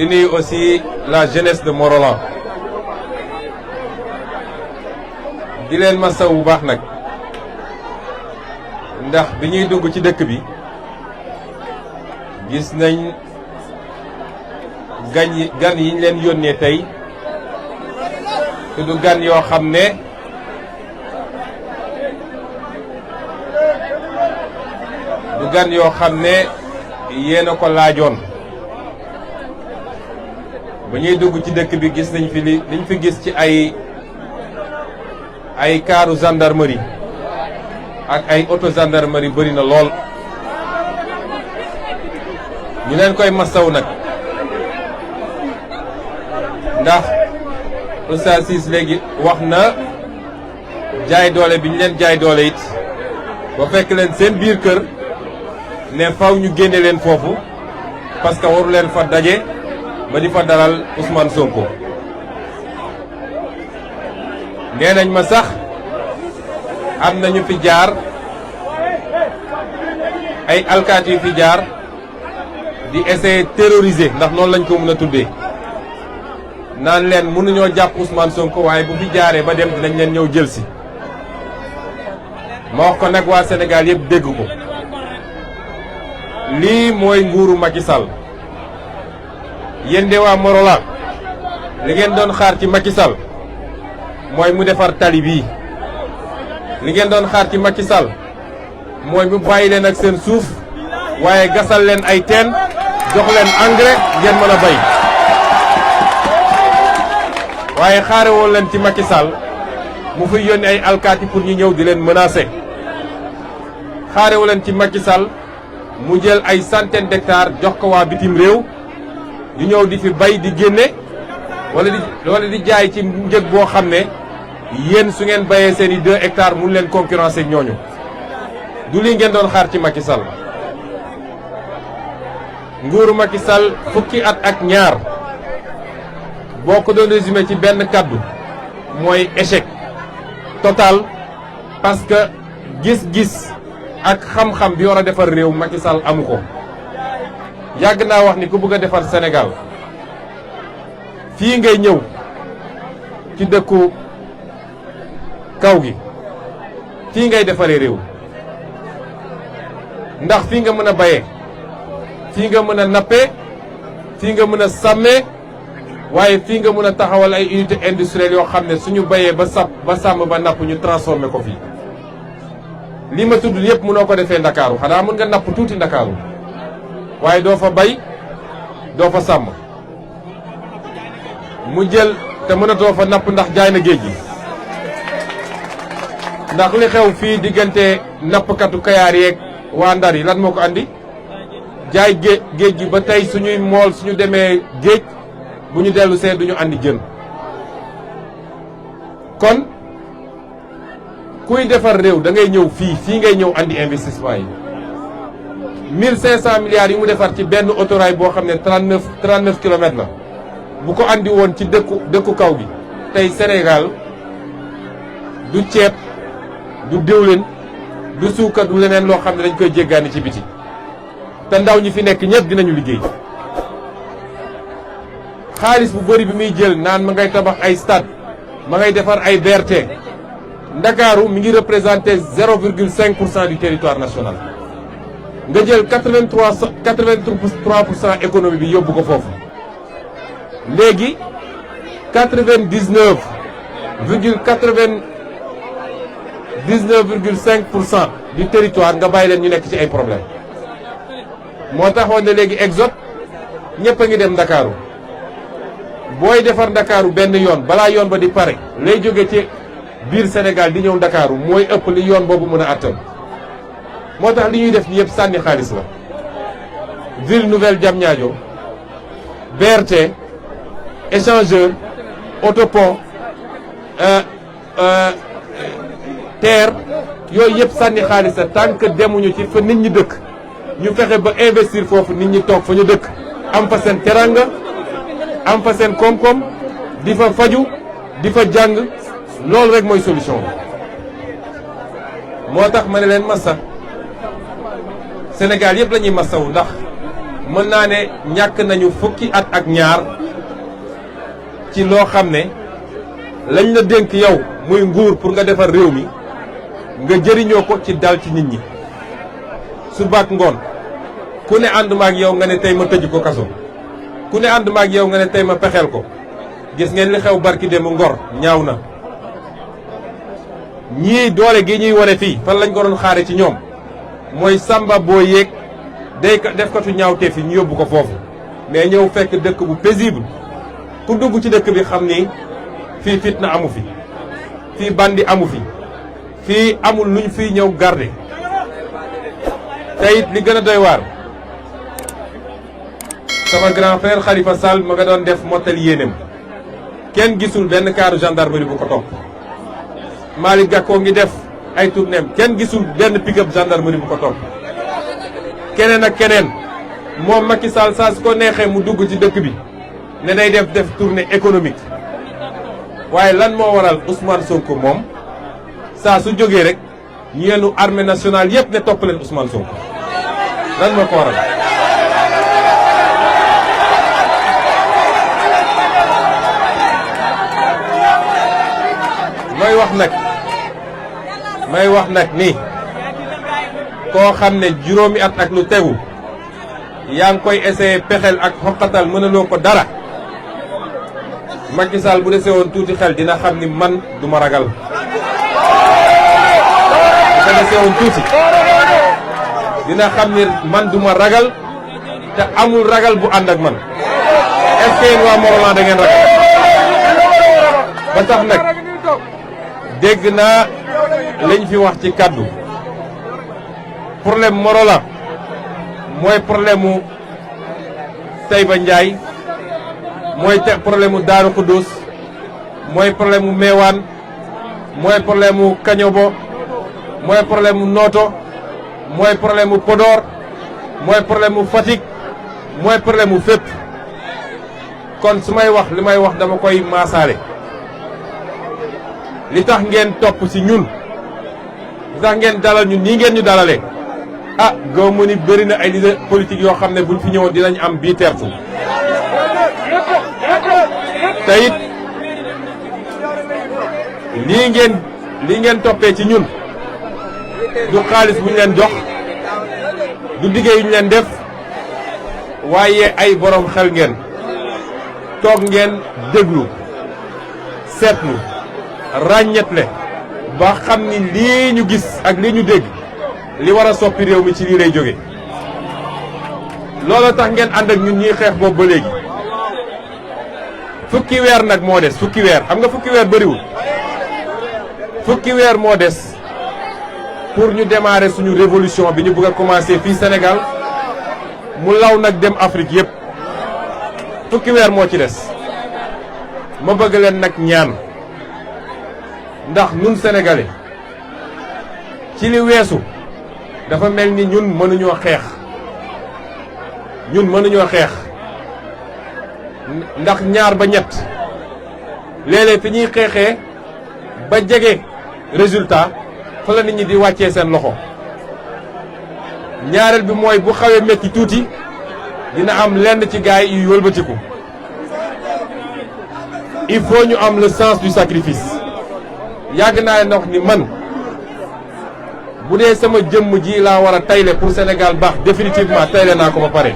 di nuyu aussi la jeunesse de Morolan di leen masaw bu baax nag ndax bi ñuy dugg ci dëkk bi gis nañ gan yi ñu leen yónnee tey te du gan yoo xam ne yéen a ko laajoon ba ñuy dugg ci dëkk bi gis nañ fi liñ fi gis ci ay kaaru gendarmerie ak ay auto gendarmerie bëri na lool ñu leen koy masaw nag ndax Oustaz Ciss léegi wax na jaay doole bi ñu leen jaay doole it ba fekk leen seen biir kër ne faw ñu génne leen foofu parce que waru leen fa daje ba di fa dalal Ousmane Sonko nee nañ ma sax am na ñu fi jaar ay alkaati yu fi jaar di essayer terroriser ndax noonu lañ ko mën a tuddee naan leen mënuñoo jàpp Ousmane Sonko waaye bu fi jaaree ba dem dinañ leen ñëw jël si ma wax ko nag waa Sénégal yëpp dégg ko lii mooy nguuru Macky Sall yéen de waa Morolan li ngeen doon xaar ci Macky Sall mooy mu defar tali bii li ngeen doon xaar ci Macky Sall mooy mu bàyyi leen ak seen suuf waaye gasal leen ay teen jox leen engrais ngeen mën a bay waaye xaare woon leen ci Macky Sall mu fiy yónni ay alkaati pour ñu ñëw di leen menacer xaare wu leen ci Macky Sall mu jël ay centaine d'hectares jox ko waa bitim réew ñu ñëw di fi bay di génne wala di jaay ci njëg boo xam ne yéen su ngeen bayee seen i 2 hectares mun leen concurrencer ñooñu du li ngeen doon xaar ci Macky Sall nguuru Macky Sall fukki at ak ñaar boo ko doon résumé ci benn kaddu mooy échec total parce que gis-gis ak xam-xam bi war a defar réew Macky Sall amu ko yàgg naa wax ni ku bëgg a defar Sénégal fii ngay ñëw ci dëkku kaw gi fii ngay defaree réew ndax fii nga mën a bayee fii nga mën a nappee fii nga mën a sàmmee waaye fii nga mën a taxawal ay unité industrielle yoo xam ne suñu bayee ba sàmm ba napp ñu transformé ko fii li ma tudd yëpp mënoo ko defee Ndakaaru xanaa mën nga napp tuuti Ndakaaru waaye doo fa bay doo fa sàmm mu jël te mënatoo fa napp ndax jaay na géej gi ndax li xew fii diggante nappkatu Kayaar yeeg waa Ndar yi lan moo ko andi jaay géej gi ba tey suñuy mool suñu demee géej bu ñu dellu see duñu andi jën kon kuy defar réew da ngay ñëw fii ngay ñëw andi investissement yi 1500 milliards yi mu defar ci benn autorail boo xam ne 39 kilomètres la bu ko andi woon ci dëkku kaw bi tey Sénégal du ceeb du diwlin du suukar du leneen loo xam ne dañ koy jéggaani ci biti te ndaw ñi fi nekk ñëpp dinañu liggéey xaalis bu bëri bi muy jël naan ma ngay tabax ay stade ma ngay defar ay BRT Ndakaaru mi ngi représenté 0,5% du territoire national nga jël 83% économie bi yóbbu ko foofu léegi 99,5% du territoire nga bàyyi leen ñu nekk ci ay problème moo taxoon ne léegi exode ñëpp a ngi dem Ndakaaru booy defar Ndakaaru benn yoon balaa yoon ba di pare lay jóge ci biir Sénégal di ñëw Ndakaaru mooy ëpp li yoon boobu mën a attan moo tax li ñuy def ni yëpp sànni xaalis la ville nouvelle Diamniadio BRT échangeur autopont terre yooyu yëpp sànni xaalis la tant que demuñu ci fa nit ñi dëkk ñu fexe ba investir foofu nit ñi toog fa ñu dëkk am fa seen teranga am fa seen koom-koom di fa faju di fa jàng loolu rek mooy solution bi moo tax ma ne leen massa Sénégal yëpp la ñuy massawu ndax mën naa ne ñàkk nañu fukki at ak ñaar ci loo xam ne lañ la dénk yow muy nguur pour nga defar réew mi nga jëriñoo ko ci dal ci nit ñi suba ak ngoon ku ne ànduma ak yow nga ne tey ma tëj ko kaso ku ne ànduma ak yow nga ne tey ma pexeel ko gis ngeen li xew barki démb Ngor ñaaw na ñii doole gi ñuy wane fii fan lañ ko doon xaare ci ñoom mooy samba boo yéeg day def katu ñaawteef yi ñu yóbbu ko foofu mais ñëw fekk dëkk bu paisible ku dugg ci dëkk bi xam ni fii fitna amu fi fii bandi amu fi fii amul luñ fiy ñëw garder te it li gën a doy waar sama grand frère Khalifa Sall ma nga doon def mottali yéenem kenn gisul benn kaaru gendarmerie bu ko topp Malick Gakou ngi def ay tournéem kenn gisul benn pick-up gendarmerie bu ko topp keneen ak keneen moom Macky Sall saa su ko neexee mu dugg ci dëkk bi ne day def tournée économique waaye lan moo waral Ousmane Sonko moom saa su jógee rek ñu yenu armée nationale yépp ne topp leen Ousmane Sonko lan moo ko waral may wax nag ni koo xam ne juróomi at ak lu tegu yaa ngi koy essayer pexel ak xoqatal mënaloo ko dara Macky Sall bu dese woon tuuti xel dina xam ni man du ma ragal bu ko dese woon tuuti dina xam ni man du ma ragal te amul ragal bu ànd ak man est-ce que yéen waa Morolan da ngeen ragal ba tax nag dégg naa lañ fi wax ci kàddu problème Morolan mooy problème mu Taïba Ndiaye mooy problème mu Daaru Xuddus mooy problème mu Meewaan mooy problème mu Kañobo mooy problème mu Nooto mooy problème mu Podor mooy problème mu Fatick mooy problème mu fépp kon su may wax li may wax dama koy maasaale li tax ngeen topp ci ñun li tax ngeen dalal ñun nii ngeen ñu dalalee ah gaw mu ni bëri na ay leader politique yoo xam ne buñ fi ñëwoon dinañ am bii tertu te it lii ngeen toppee ci ñun du xaalis bu ñu leen jox du liggéey yu ñu leen def waaye ay borom xel ngeen toog ngeen déglu seetlu ràññetle ba xam ni lii ñu gis ak lii ñu dégg li war a soppi réew mi ci lii lay jóge loolu tax ngeen ànd ak ñun ñuy xeex boobu ba léegi fukki weer nag moo des fukki weer xam nga fukki weer bëriwul fukki weer moo des pour ñu démarrer suñu révolution bi ñu bëgg a commencer fii Sénégal mu law nag dem Afrique yépp fukki weer moo ci des ma bëgg leen nag ñaan ndax ñun sénégalais ci li weesu dafa mel ni ñun mënuñoo xeex ndax ñaar ba ñett léeg-léeg fi ñuy xeexee ba jege résultat fa la nit ñi di wàccee seen loxo ñaareel bi mooy bu xawee metti tuuti dina am lenn ci gaay yu wëlbatiku il faut ñu am le sens du sacrifice yàgg naa leen wax ni man bu dee sama jëmm ji laa war a tayle pour Sénégal baax définitivement tayle naa ko ba pare.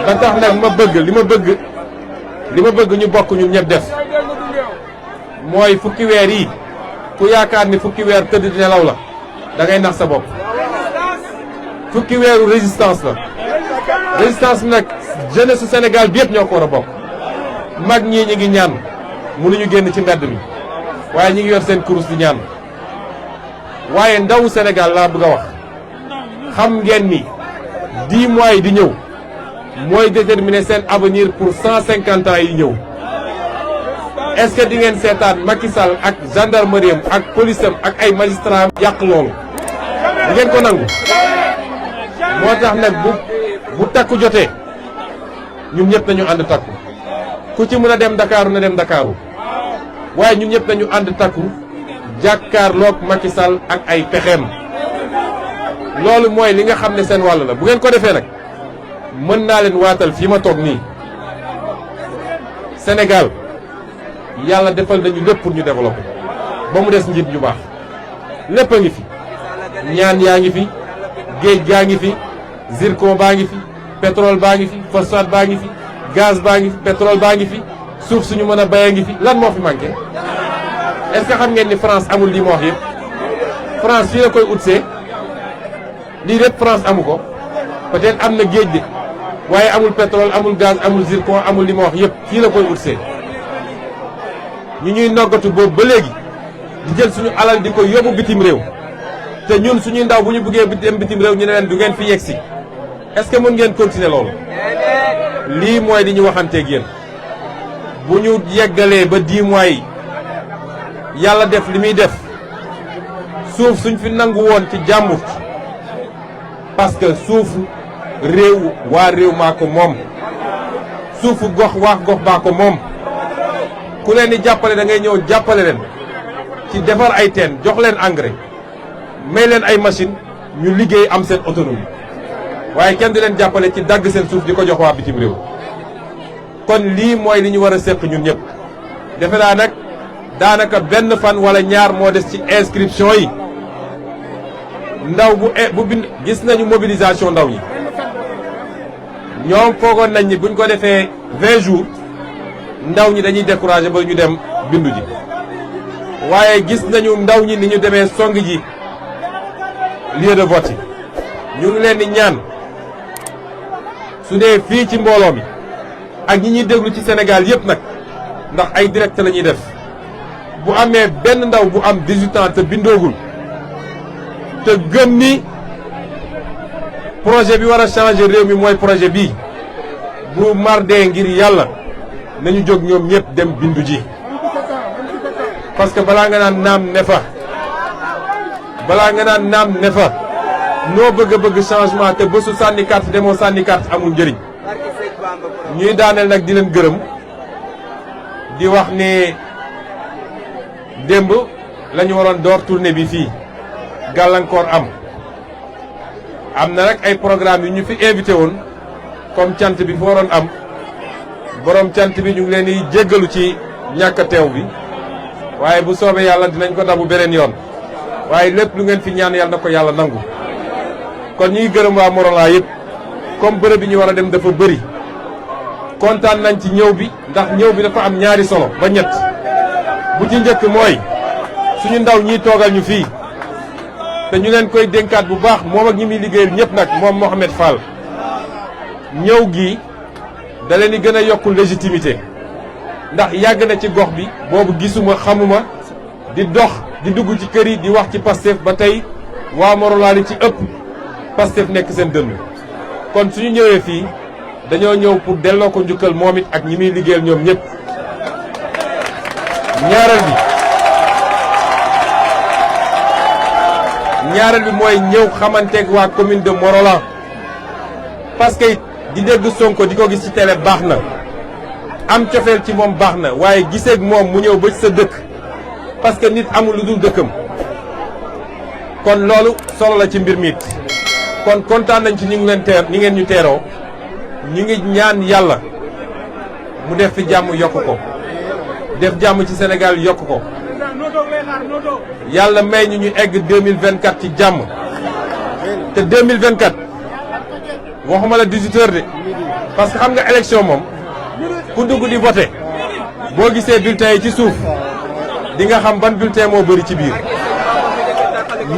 ba tax nag li ma bëgg ñu bokk ñun ñëpp def mooy fukki weer yi ku yaakaar ni fukki weer tëdd di nelaw la da ngay nax sa bopp fukki weeru résistance la résistance bi nag jeunesse su Sénégal bi yëpp ñoo ko war a bokk mag ñii ñi ngi ñaan mënuñu génn ci mbedd mi waaye ñi ngi yor seen kurus di ñaan waaye ndawu Sénégal laa bëgg a wax xam ngeen ni 10 mois yi di ñëw mooy déterminer seen avenir pour 150 ans yi ñëw est-ce que di ngeen seetaan Macky Sall ak gendarmerie am ak police am ak ay magistrats yàq loolu di ngeen ko nangu moo tax nag bu takku jotee ñun ñëpp nañu ànd takku ku ci mën a dem Dakar na dem Dakaru waaye ñun ñëpp nañu ànd takku jàkkaarloog Macky Sall ak ay pexeem loolu mooy li nga xam ne seen wàll la bu ngeen ko defee nag mën naa leen waatal fii ma toog nii Sénégal yàlla defal nañu lépp pour ñu développer ba mu des njiit ñu baax lépp a ngi fi ñaan yaa ngi fi géej gaa ngi fi zircon baa ngi fi pétrole baa ngi fi phosphate baa ngi fi gaz baa ngi fi pétrole baa ngi fi suuf suñu mën a béyee ngi fi lan moo fi manqué est-ce que xam ngeen ni France amul lii ma wax yëpp France fii la koy utsee lii lépp France amu ko peut-être am na géej de waaye amul pétrole amul gaz amul zircon amul li ma wax yëpp fii la koy utsee ñu ñuy noggatu boobu ba léegi di jël suñu alal di ko yóbbu bitim réew te ñun suñuy ndaw bu ñu buggee dem bitim réew ñu ne leen du ngeen fi yegsi est-ce que mën ngeen continuer loolu lii mooy li ñu waxanteeg yéen bu ñu yeggalee ba 10 mois yi yàlla def li muy def suuf suñ fi nangu woon ci jàmbur parce que suufu réew waa réew maa ko moom suufu gox waa gox baa ko moom ku leen di jàppale da ngay ñëw jàppale leen ci defar ay teen jox leen engrais may leen ay machine ñu liggéey am seen autonomie waaye kenn di leen jàppale ci dagg seen suuf di ko jox waa bitim réew kon lii mooy li ñu war a séq ñun ñëpp defe naa nag daanaka benn fan wala ñaar moo des ci inscription yi ndaw bu bind gis nañu mobilisation ndaw yi ñoom foogoon nañ ni buñ ko defee 20 jours ndaw ñi dañuy découragé ba ñu dem bindu ji waaye gis nañu ndaw ñi ni ñu demee song ji lieu de vote yi ñu ngi leen di ñaan su dee fii ci mbooloo mi ak ñi ñuy déglu ci Sénégal yëpp nag ndax ay direct la ñuy def bu amee benn ndaw bu am 18 ans te bindoogul te gëm ni projet bi war a changer réew mi mooy projet bii bu mardee ngir yàlla nañu jóg ñoom ñëpp dem bindu ji parce que balaa nga naan naam ne fa noo bëgg a bëgg changement te bésu sànni carte demoo sànni carte amul njëriñ ñuy daaneel nag di leen gërëm di wax ni démb la ñu waroon door tournée bi fii gàllankoor am na rek ay programme yu ñu fi invité woon comme cant bi fa waroon am borom cant bi ñu ngi leen di jéggalu ci ñàkk a teew bi waaye bu soobee yàlla dinañ ko dabu beneen yoon waaye lépp lu ngeen fi ñaan yàlla na ko yàlla nangu kon ñuy gërëm waa Morolan yëpp comme bërëb bi ñu war a dem dafa bëri kontaan nañ ci ñëw bi ndax ñëw bi dafa am ñaari solo ba ñett bu ci njëkk mooy suñu ndaw ñiy toogal ñu fii te ñu leen koy dénkaat bu baax moom ak ñi muy liggéeyal ñëpp nag moom Mohamed Fall ñëw gi da leen di gën a yokku légitimité ndax yàgg na ci gox bi boobu gisuma xamuma di dox di dugg ci kër yi di wax ci Pastef ba tey waa Morolan li ci ëpp Pastef nekk seen dënn kon suñu ñëwee fii dañoo ñëw pour delloo ko njukkal moom it ak ñi muy liggéeyal ñoom ñëpp ñaareel bi mooy ñëw xamanteeg waa commune de Morolan parce que di dégg Sonko di ko gis ci télé baax na am cofeel ci moom baax na waaye giseeg moom mu ñëw ba ci sa dëkk parce que nit amul lu dul dëkkam kon loolu solo la ci mbir mi it kon kontaan nañ ci ñu ngi leen ñi ngeen ñu teeroo ñu ngi ñaan yàlla mu def fi jàmm yokk ko def jàmm ci Sénégal yokk ko yàlla may ñu egg 2024 ci jàmm te 2024 waxuma la 18 heures de parce que xam nga élection moom ku dugg di voté boo gisee bulletin yi ci suuf di nga xam ban bulletin moo bëri ci biir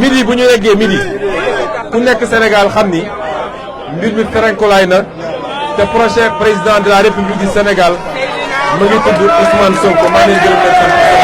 midi bu ñu yeggee midi ku nekk Sénégal xam ni mbir mi ferenkulaay na te prochain président de la République du Sénégal mu ngi tudd Ousmane Sonko maa ngi leen gërëm leen sant